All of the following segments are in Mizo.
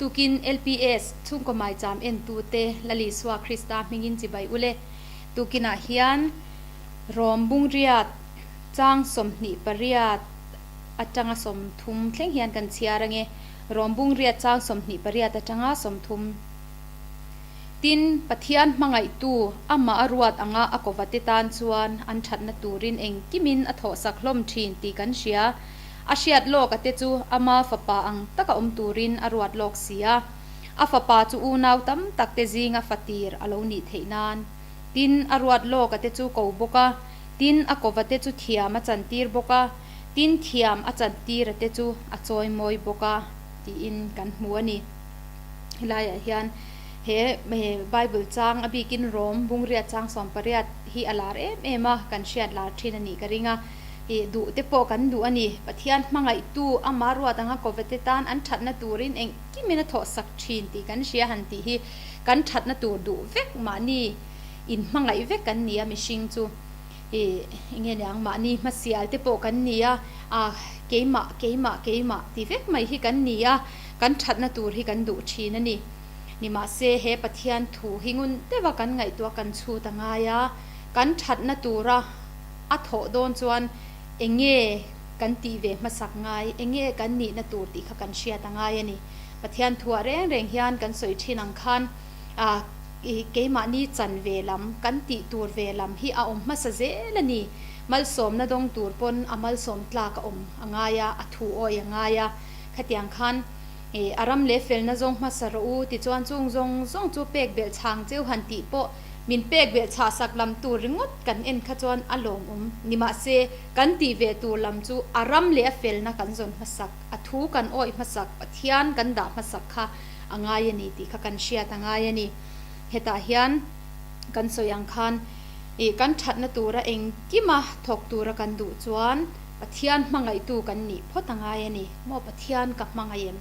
Tukin LPS chhungkaw maicham entute Lalisua Krista hmingin chibai ule. Tukinah hian Rom Bungriat chang 28 atanga 30 thleng hian kan chhiar ange. Rom Bungriat chang 28 atanga 30. Tin, Pathian hmangaihtu amah a ruat anga a kovate tan chuan an thatna turin engkimin a thawhsak hlawm thin tih kan hria. A hriat lawk a te chu ama fapa ang taka awm turin a ruat lawk si a. A fapa chu unau tam tak te zinga fatir a lo nih theih nan. Tin, a ruat lawk a te chu ko bawk a, tin, a kova te chu thiam a chantir bawk a, tin, thiam a chantir a te chu a chawimawi bawk a, tiin kan hmu a ni. Helaiah hian he Bible chang a bikin Rom bungriat chang 18 hi a lar em em a, kan hriat lar thin a nih ka ring a. Ih duh te pawh kan duh a ni. Pathian hmangaihtu ama ruat anga kovete tan an thatna turin engkimin a thawhsak thin tih kan hria han tih hi kan thatna tur duh vek mahni inhmangaih vek kan ni a mihring chu. Ih enge niang mahni hmasial te pawh kan ni a, ah keimah keimah keimah ti vek mai hi kan ni a. Kan thatna tur hi kan duh thin a ni. Nimahse, he Pathian thu hi ngun deuha kan ngaihtuah kan chhut a ngai a, kan thatna tura a thawh dawn chuan eng nge kan tih ve hmasak ngai, eng nge kan nihna tur tih kha kan hriat a ngai a ni. Pathian thuah reng reng hian kan sawi thin ang khan keimahni chan ve lam, kan tih tur ve lam hi a awm hmasa zel a ni. Malsawmna dawng tur pawn a malsawm tlak a awm a ngai a, a thu awi a ngai a. Khatiang khan a ram leh felna zawng hmasa rawh u, tichuan chung zawng zawng chu pek belh chhang cheu han tih pawh min pek belh chhah sak lam tur ringawt kan en kha chuan a lawmawm. Nimahse, kan tih ve tur lam chu a ram leh a felna kan zawn hmasak, a thu kan awih hmasak, Pathian kan dah hmasak kha a ngai a ni tih kha kan hriat a ngai a ni. Hetah hian kan sawi ang khan kan thatna tura engkima thawk tura kan duh chuan, Pathian hmangaihtu kan nih phawt a ngai a ni maw? Pathian ka hmangaih em?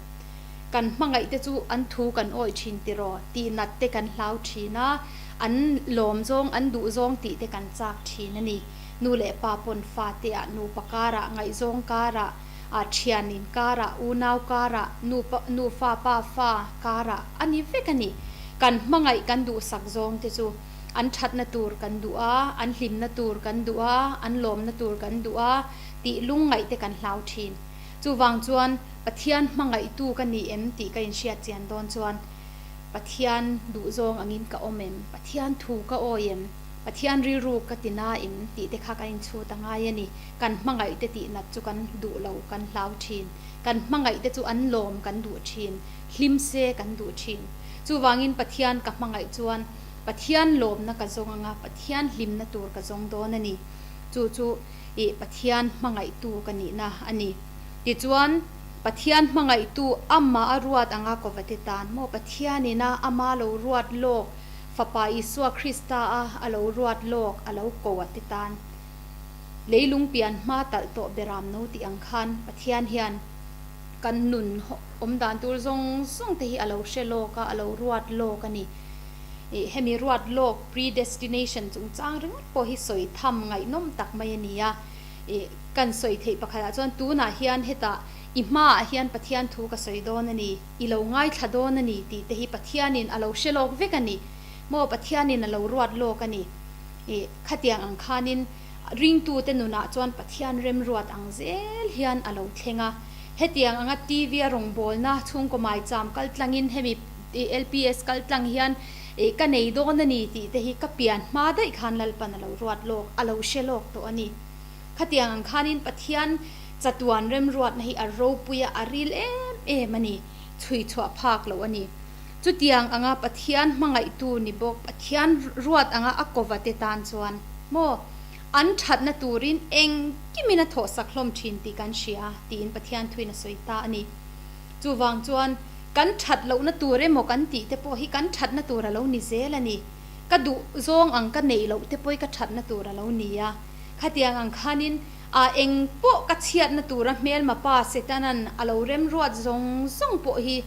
Kan hmangaih te chu an thu kan awih thin tiraw? Tih nat te kan hlau thin a, an lawm zawng, an duh zawng tih te kan chak thin a ni. Nu leh pa pawn fa te ah, nupa karah, ngaihzawng karah, ah thian in karah, unau karah, nupa, nufa pa fa karah a ni vek a ni. Kan hmangaih kan duhsak zawng te chu. An thatna tur kan duh a, an hlimna tur kan duh a, an lawmna tur kan duh a tih lungngaih te kan hlau thin. Chuvang chuan Pathian hmangaihtu ka ni em tih ka inhriat chian dawn chuan Pathian duhzawng angin ka awm em, Pathian thu ka awi em, Pathian rilru ka ti na em tih te kha kan inchhut a ngai a ni. Kan hmangaih te tih nat chu kan duh lo, kan hlau thin. Kan hmangaih te chu an lawm kan duh thin, hlim se kan duh thin. Chuvangin Pathian ka hmangaih chuan Pathian lawmna ka zawng anga Pathian hlimna tur ka zawng dawn a ni. Chu chu ih Pathian hmangaihtu ka nihna a ni. Tichuan, Pathian hmangaihtu amah a ruat anga kovate tan maw Pathianin a ama lo ruat lawk, Fapa Isua Krista a a lo ruat lawk a lo ko a te tan. Leilung pian hma talh tawh beram no tih ang khan Pathian hian kan nun awm dan tur zawng zawng te hi a lo hre lawk a, a lo ruat lawk a ni. Ih hemi ruat lawk, predestination, chungchang ringawt pawh hi sawi tham ngaihnawm tak mai a ni a. Ih kan sawi theih pakhatah chuan tunah hian hetah i hmaah hian Pathian thu ka sawi dawn a ni, i lo ngaithla dawn a ni tih te hi Pathianin a lo hre lawk vek a ni. Maw Pathianin a lo ruat lawk a ni. Ih khatiang ang khanin ringtute nunah chuan Pathian remruat ang zel hian a lo thleng a. Hetiang anga TV a rawngbawlna chhungkaw maicham kal tlangin hemi LPS kal tlang hian ka nei dawn a ni tih te hi ka pian hma daih khan Lalpan a lo ruat lawk, a lo hre lawk tawh a ni. Khatiang ang khanin Pathian chatuan remruatna hi a ropui a, a ril em em a ni, chhui chhuah phak loh a ni. Chutiang anga Pathian hmangaihtu ni bawk, Pathian ruat anga a kova te tan chuan maw an thatna turin engkimin a thawhsak hlawm thin tih kan hria tiin Pathian thuin a sawi ta a ni. Chuvang chuan kan that lohna tur emaw kan tih te pawh hi kan thatna tur a lo ni zel a ni. Ka duh zawng ang ka neih loh te pawh hi ka thatna tur a lo ni a. Khatiang ang khanin a eng pawh ka chhiatna tura hmelma pa Setanan a lo remruat zawng zawng pawh hi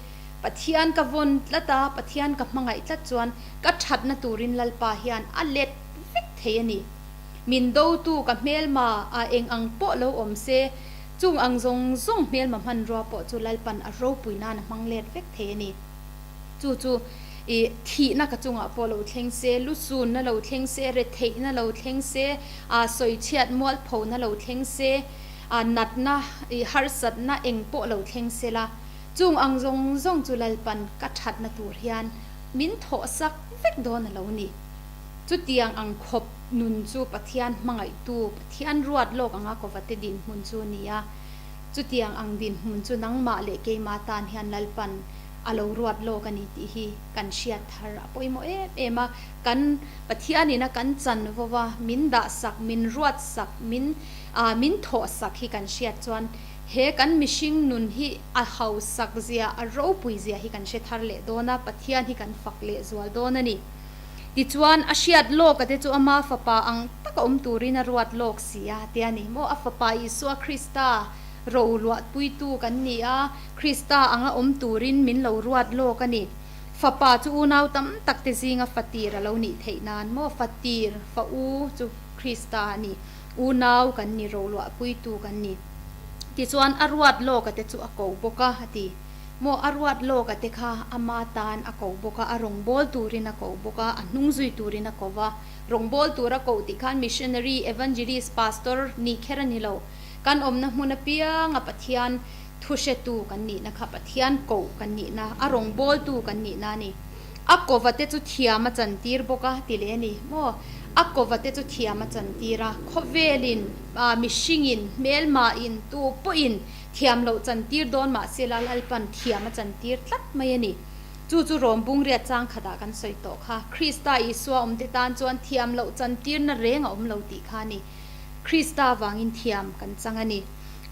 Pathian ka vawn tlat a, Pathian ka hmangaih tlat chuan ka thatna turin Lalpa hian a let vek thei a ni. Min dotu ka hmelma a eng ang pawh lo awm se, chung ang zawng zawng hmelma hmanrua pawh chu Lalpan a ropui nan a hmang let vek thei a ni. Chu chu i thihna ka chungah pawh lo thleng se, lusunna lo thleng se, retheihna lo thleng se, aa sawichhiat mualphona lo thleng se, aa natna i harsatna eng pawh lo thleng se la, chung ang zawng zawng chu Lalpan ka thatna tur hian min thawhsak vek dawn a lo ni. Chutiang ang khawp nun chu Pathian hmangaihtu, Pathian ruat lawk anga kovate dinhmun chu a ni a. Chutiang ang dinhmun chu nangmah leh keimah tan hian Lalpan a lo ruat lawk a ni tih hi kan hriat thar a pawimawh em em a. Kan Pathianin a kan chanvo a, min dahsak, min ruatsak, min min thawhsak hi kan hriat chuan he kan mihring nun hi a hausak zia, a ropui zia hi kan hre thar leh dawn a, Pathian hi kan fak leh zual dawn a ni. Tichuan, a hriat lawk a te chu ama fapa ang taka awm turin a ruat lawk si a, tia ni maw? A fapa Isua Krista roluahpuitu kan ni a, Krista anga awm turin min lo ruat lawk a ni. Fapa chu unau tam tak te zinga fatir a lo nih theih nan maw? Fatir, fa u chu Krista a ni. Unau kan ni, roluahpuitu kan ni. Tichuan, a ruat lawk a te chu a ko bawk a, a ti. Maw a ruat lawk a te kha ama tan a ko bawk a, a rawngbâwl turin a ko bawk a, a hnung zui turin a ko va. Rawngbâwl tur a koh tih khan missionary, evangelist, pastor nih kher a ni lo. Kan awmna hmun apianga Pathian thu hretu kan nihna kha Pathian koh kan nihna, a rawngbâwltu kan nihna a ni. A kova te chu thiam a chantir bawk a ti leh a ni maw? A kova te chu thiam a chantir a, khawvelin, mihringin, hmelmahin, tu pawhin Thiam loh chantir dawn mah se la Lalpan thiam a chantir tlat mai a ni. Chu chu Rom bungriat chang khatah kan sawi tawh kha. Krista Isua awmte tan chuan thiam loh chantirna reng a awm lo tih kha a ni. Krista vangin thiam kan chang a ni.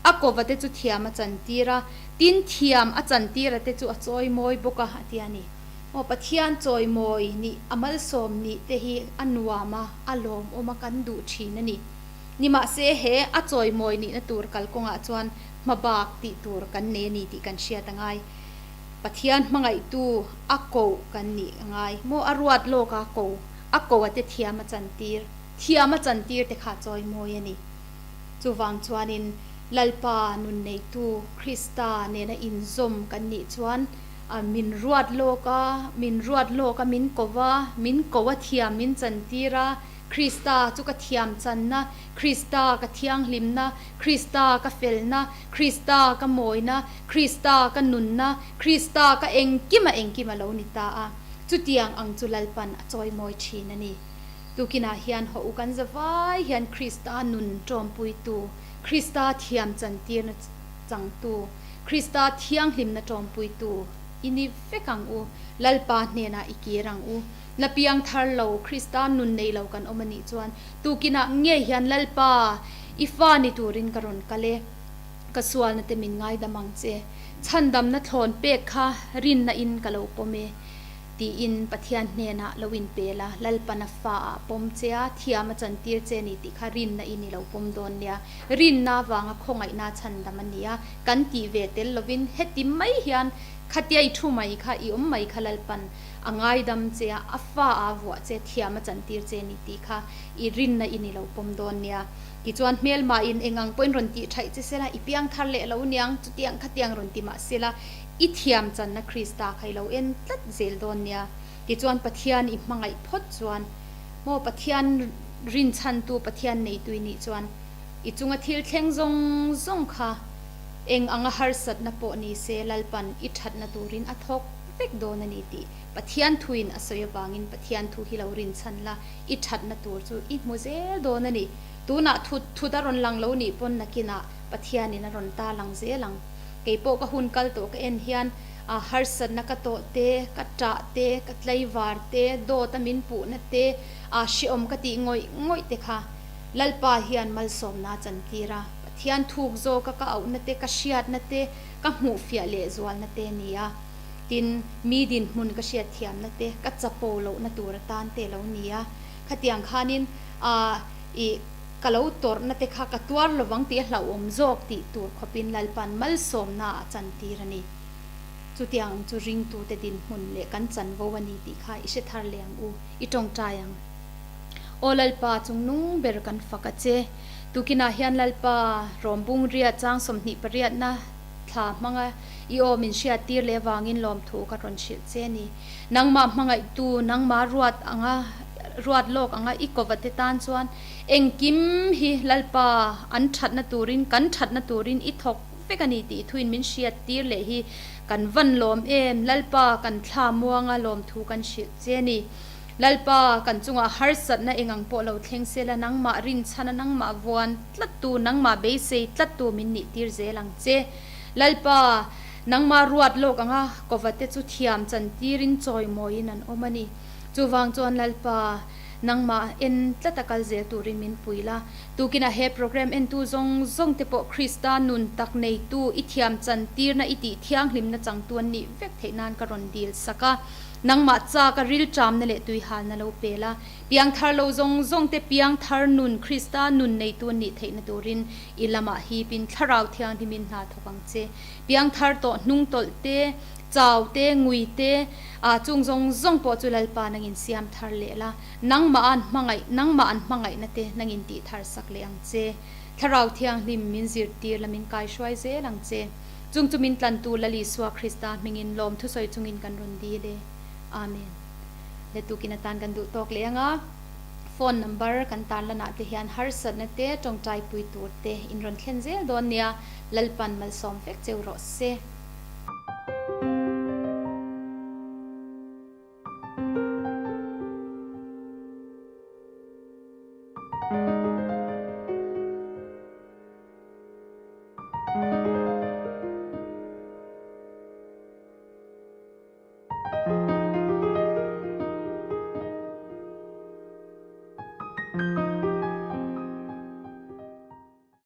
A kova te chu thiam a chantir a, tin thiam a chantira te chu a chawimawi bawk a, a ti a ni. Aw Pathian chawimawi nih, a malsawm nih te hi a nuam a, a lawmawm a, kan duh thin a ni. Nimahse, he a chawimawi nihna tur kalkawngah chuan hmabak tih tur kan nei a ni tih kan hriat a ngai. Pathian hmangaihtu a koh kan nih a ngai. Maw a ruat lawk a ko, a ko a te thiam a chantir, thiam a chantir te kha chawimawi a ni. Chuvang chuanin Lalpa nun neitu Krista nena inzawm kan nih chuan min ruat lawk a, min ruat lawk a, min ko va, min ko a thiam min chantir a, Krista chu ka thiamchanna, Krista ka thianghlimna, Krista ka felna, Krista ka mawina, Krista ka nunna, Krista ka engkima engkim a lo ni ta a. Chutiang ang chu Lalpan a chawimawi thin a ni. Tukinah hian haw u kan zavai hian Krista nun tawmpuitu, Krista thiamchantirna changtu, Krista thianghlimna tawmpuitu i ni vek ang u. Lalpa hnenah i kir ang u. La piang thar lo, Krista nun nei lo kan awm a nih chuan tukinah ngei hian Lalpa, i fa ni turin ka rawn kal e. Ka sualna te min ngaidam ang che. Chhandamna thlawn pek kha rinna in ka lo pawm e, tiin Pathian hnenah lo inpel a, Lalpan a fa ah pawm che a, thiam a chantir che ni tih kha rinna in i lo pawm dawn nia. Rinna avanga khawngaihna chhandam a ni a, kan tih ve tel lovin heti mai hian khatia i thu mai kha, i awm mai kha Lalpan A ngaidam che a, a fa a vuah che, thiam a chantir che ni tih kha i rinna i ni lo pawm dawn nia. Tichuan hmelmah in eng ang pawhin rawn tih thaih che sela, i piang thar leh lo niang, chutiang khatiang rawn ti mah sela, i thiam channa Krista kha i lo en tlat zel dawn nia. Tichuan Pathian i hmangaih phawt chuan maw Pathian rinchhantu Pathian neitu i nih chuan i chunga thil thleng zawng zawng kha eng anga harsatna pawh ni se Lalpan i thatna turin a thawk vek dawn a ni tih Pathian thuin a sawi avangin Pathian thu hi lo rinchhan la, i thatna tur chu i hmu zel dawn a ni. Tunah thut thut a rawn lang lo nih pawn nakinah Pathianin a rawn ta lang zel ang. Kei pawh ka hun kal tawh ka en hian a harsatna ka tawh te, ka ṭah te, ka tlaivar te, dawt a min puhna te, a hrehawm ka tih ngawih ngawih te kha Lalpa hian malsawmna a chantir a. Pathian thuk zawka ka auhna te, ka hriatna te, Ka hmuhfiah lehzualna te a ni a, tin, mi dinhmun ka hriatthiamna te, ka chapo lohna tur atan te lo ni a. Khatiang khanin ah i ka lo tawrhna te kha ka tuar lovang tih a hlauhawm zawk tih tur khawpin Lalpa'n malsawmna a chantir a ni. Chutiang ang chu ringtute dinhmun leh kan chanvo a ni tih kha i hre thar leh ang u, i tawngtai ang. Aw Lalpa, chungnung ber kan fak a che. Tukinah hian Lalpa, Rawmbung riat chang 28 na. Thla hmanga i aw min hriattir leh avangin lawmthu ka rawn hrilh che a ni. Nangmah hmangaihtu, nangmah ruat anga ruat lawk anga i kova te tan chuan engkim hi Lalpa an thatna turin, kan thatna turin i thawk vek a ni tih thuin min hriattir leh hi kan van lawm em. Lalpa kan thla muanga lawmthu kan hrilh che a ni. Lalpa, kan chungah harsatna eng ang pawh lo thleng se la, nangmah rinchhana nangmah vuan tlattu, nangmah beisei tlattu min nihtir zel ang che. Lalpa, nangmah ruat lawk anga kovate chu thiam chantirin chawimawiin an awm a ni. Chuvang chuan Lalpa, nangmah en tlata kal zel turin min pui la. Tukinah he program entu zawng zawng te pawh Krista nun tak neitu, i thiam chantirna, i tih thianghlimna changtu an nih vek theih nan ka rawn dil sak a. Nangmah chak a rilṭamna leh tuihalna lo pel a, piangthar lo zawng zawng te piangthar nun Krista nun neitu an nih theihna turin i lamah hipin Thlarau Thianghlimin hna thawk ang che. Piangthar tawh hnung tawlh te, chau te, ngui te, ah chung zawng zawng pawh chu Lalpa nangin siam thar leh la, nangmah an hmangaih, nangmah an hmangaihna te nangin tih thar sak leh ang che. Thlarau Thianghlim min zirtir la min kaihruai zel ang che. Chung chu min tlantu Lal Isua Krista hmingin lawm thusawi chungin kan rawn dil e. Amen. Le tukin atan kan duh tawk leh anga phone number kan tarlanah te hian harsatna te tawngtai pui tur te in rawn thlen zel dawn nia Lalpan malsawm vek cheu rawh se.